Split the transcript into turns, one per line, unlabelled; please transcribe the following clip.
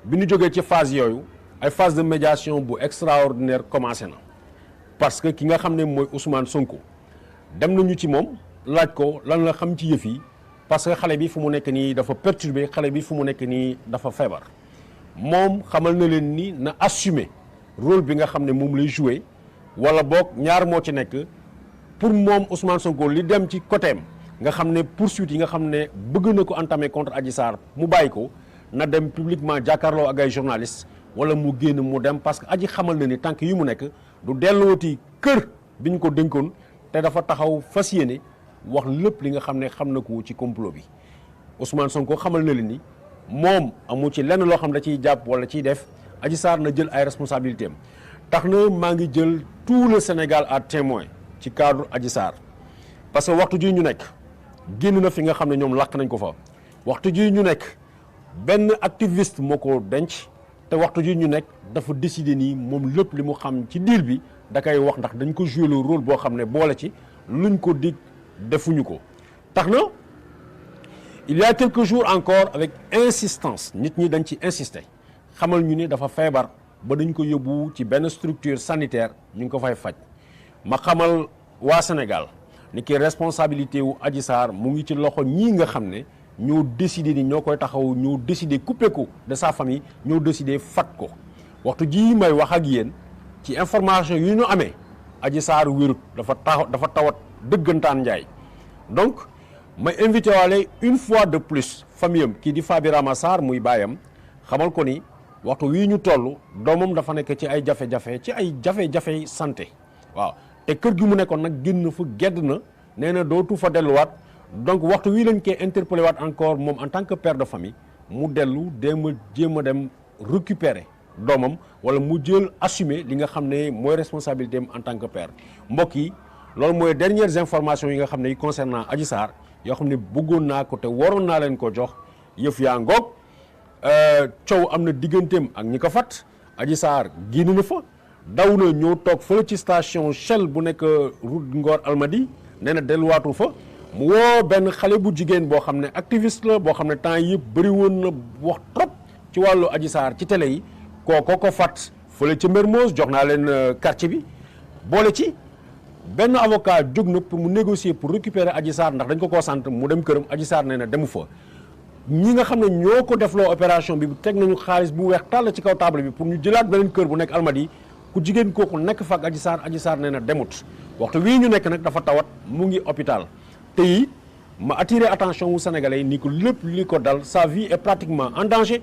bi ñu jógee ci phase yooyu ay phase de médiation bu extraordinaire commencé na parce que ki nga xam ne mooy Ousmane Sonko dem nañu ci moom laaj ko lan la xam ci yëf yi parce que xale bi fu mu nekk nii dafa perturbé xale bi fu mu nekk nii dafa feebar moom xamal na leen ni na assumer rôle bi nga xam ne moom lay joué wala boog ñaar moo ci nekk pour moom Ousmane Sonko li dem ci côté am nga xam ne poursuite yi nga xam ne bëgg na ko entamer contre Adji Sarr mu bàyyi ko na dem publiquement jàkkaarloo ak ay journalistes wala mu génn mu dem parce que Adji xamal na ni tànk yi mu nekk du dellooti kër bi ñu ko dénkoon te dafa taxaw fas yéene wax lépp li nga xam ne xam na ko ci complot bi Ousmane Sonko xamal na leen ni moom amu ci lenn loo xam da ciy jàpp wala ciy def Adji Sarr na jël ay responsabilités am tax na maa ngi jël tout le Sénégal à témoin ci cadre Adji Sarr parce que waxtu ji ñu nekk génn na fi nga xam ne ñoom làq nañ ko fa waxtu ji ñu nekk benn activiste moo ko denc te waxtu ji ñu nekk dafa décider nii moom lépp li mu xam ci deal bi da koy wax ndax dañ ko jouer le rôle boo xam ne boole ci luñ ko dig defuñu ko tax na il y a quelques jours encore avec insistance nit ñi dañ ci insister xamal ñu ni dafa feebar ba dañ ko yóbbu ci benn structure sanitaire ñu ngi ko fay faj ma xamal waa Sénégal ni ki responsabilité wu Adji Sarr mu ngi ci loxo ñii nga xam ne ñoo décidé ni ñoo koy taxaw ñoo décidé couper ko de sa famille ñoo décidé fat ko waxtu ji may wax ak yéen ci information yu ñu amee Adji Sarr wérut dafa tawat dëggantaan njaay donc may invité waale une fois de plus famille am kii di Faby Rama Sarr muy baayam xamal ko ni waxtu wii ñu toll doomam dafa nekk ci ay jafe-jafe santé waaw te kër gi mu nekkoon nag génn fa gedd na nee na dootu fa delluwaat donc waxtu wii lañ koy interpellé waat encore moom en tant que père de famille mu dellu jéem a dem récupérer doomam wala mu jël assumer li nga xam ne mooy responsabilité am en tant que père mbokk yi loolu mooy dernières informations yi nga xam ne yi concernant Adji Sarr yoo xam ne bëggoon naa ko te waroon naa leen ko jox yëf yaa ngoog coow am na digganteem ak ñi ko fat Adji Sarr génn na fa daw na ñoo toog fële ci station Shell bu nekk route Ngor Almadi nee na delluwaatu fa mu woo benn xale bu jigéen boo xam ne activiste la boo xam ne temps yëpp bëri woon na wax trop ci wàllu Adji Sarr ci télé yi kooko ko fat fële ci Mermoz jox naa leen quartier bi boole ci benn avocat jóg na pour mu négocier pour récupérer Adji Sarr ndax dañ ko koo sant mu dem këram Adji Sarr nee na demu fa ñi nga xam ne ñoo ko defloo opération bi teg nañu xaalis bu weex tàll ci kaw table bi pour ñu jëlaat beneen kër bu nekk Almadi ku jigéen kooku nekk fa ak Adji Sarr nee na demut waxtu wii ñu nekk nag dafa tawat mu ngi hôpital te yi ma attirer attention wu sénégalais ni ko lépp li ko dal sa vie est pratiquement en danger